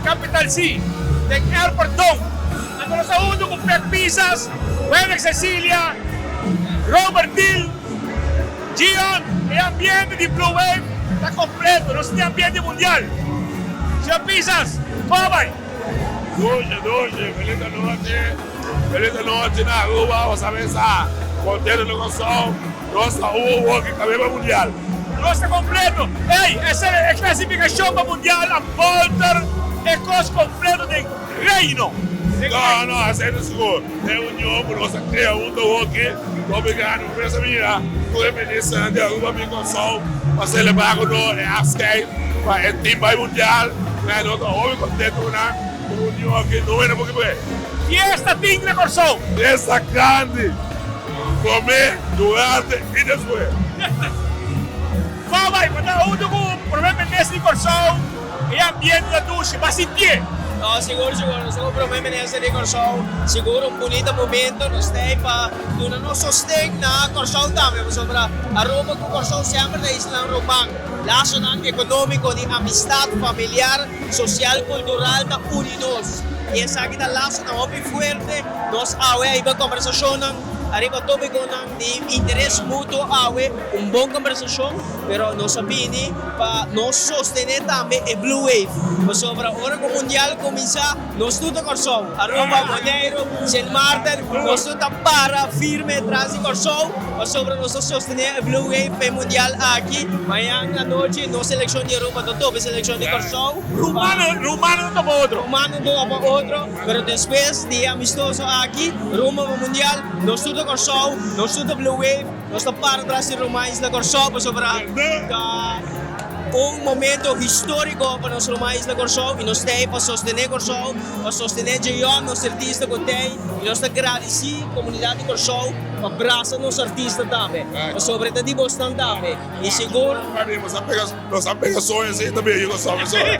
Capital C, den Airport Dome. Anto nos ta huntu ku Pek Pisas, Wendrick Cecilia, Robert Thiel, Gion. E ambiente di Blue Wave ta kompleto, nos tin ambiente mundial. Señor Pisas, kon a bai? Dushi, dushi, felis anochi, felis anochi na Aruba, bo sabe sa, contento na Kòrsou, nos ta un woki tambe pa mundial. Nos ta completo, ey, esa e clasificacion pa mundial a bolter e cos completo den Reino. No, no, esey ta sigur, e union cu nos a crea hunto awoki, obliga nos mester mira tur e ministernan di Aruba bin Kòrsou pa celebra cu nos e afscheid pa e team bay mundial. Nan no ta hopi contento cu nan union aki, no wena por kibre. Fiesta tin na Kòrsou. Fiesta grandi, prome, durante i despues. Kòu bai pa ta huntu ku Prome Minister di Kòrsou, e ambiente ta dushi, bo a sintié? No, sigur sigur, nos ta ku Prome Minister di Kòrsou, sigur un bunita momento, nos ta ei pa duna nos sosten na Kòrsou tambe, pasobra Aruba ku Kòrsou semper ta islanan ruman. Lasonan ekonómiko di amistat, familiar, sosial, kultural ta uni nos. I esaki ta lasonan hopi fuerte. Nos awe a hiba kombersashonnan ariba tópikonan di interes mutuo awe, un bon kombersashon, pero nos a bini pa nos sostené tambe e Blue Wave, pasobra ora ku Mundial kuminsá, Nos tur ta Kòrsou, Aruba, Boneiru, Sint Maarten, nos tur ta para firme tras di Kòrsou pasobra nos ta sostené e Blue Wave pa e mundial aki. Mañan anochi nos selekshon di Aruba ta topa e selekshon di Kòrsou. Rumannan rumannan ta topa otro. Rumannan ta topa otro, pero despues di e amistoso aki rumbo pa mundial nos tur ta Kòrsou, nos tur ta Blue Wave, nos ta para tras di ruman isla Kòrsou pasobra ta. Un momento historico pa nos ruman Isla Corsou y nos t'ey pa sostene Corsou, pa sostene Jeyon, nos artista cu t'ey y nos ta gradici comunidad di Corsou pa brasa nos artista tambe, pasobra e ta di bosnan tambe y sigur. Nos a pega soño si ta bini Corsou mesora.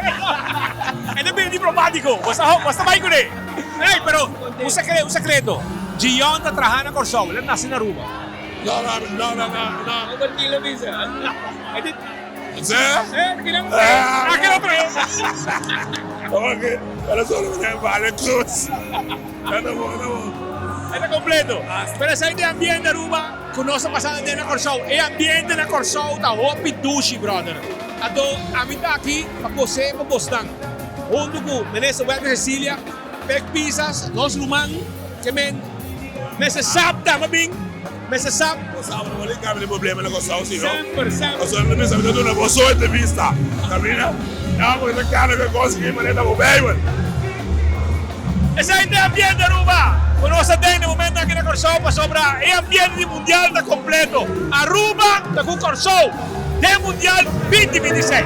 E ta bini diplomatico, bo ta bay cune. Ey, pero un secreto, Jeyon ta traha na Corsou, el a nace na Aruba. No, no, no, no, no. Robert Kilo bisa. E ta completo. Pero esei ta e ambiente Aruba cu nos ta pasando den na Corsou. E ambiente na Corsou ta hopi dushi brother. Anto ami ta aki pa cose pa bosnan. Hunto cu Minister Wendy Cecilia, Pek Pisas, nos ruman ke men mester sap ta bin. Mester sa. Bo sa bo no wòrdu kambia di problema na Kòrsou si no. Semper, semper. Pasobra mi ta pensa mi ta duna bo so entrevista. Kaminda ya bo ta kana ku e kos aki manera ta bo Bijbel. Esei ta e ambiente Aruba ku nos ta den na e momento aki na Kòrsou pasobra e ambiente di mundial ta kompleto. Aruba ta ku Kòrsou den mundial 2026.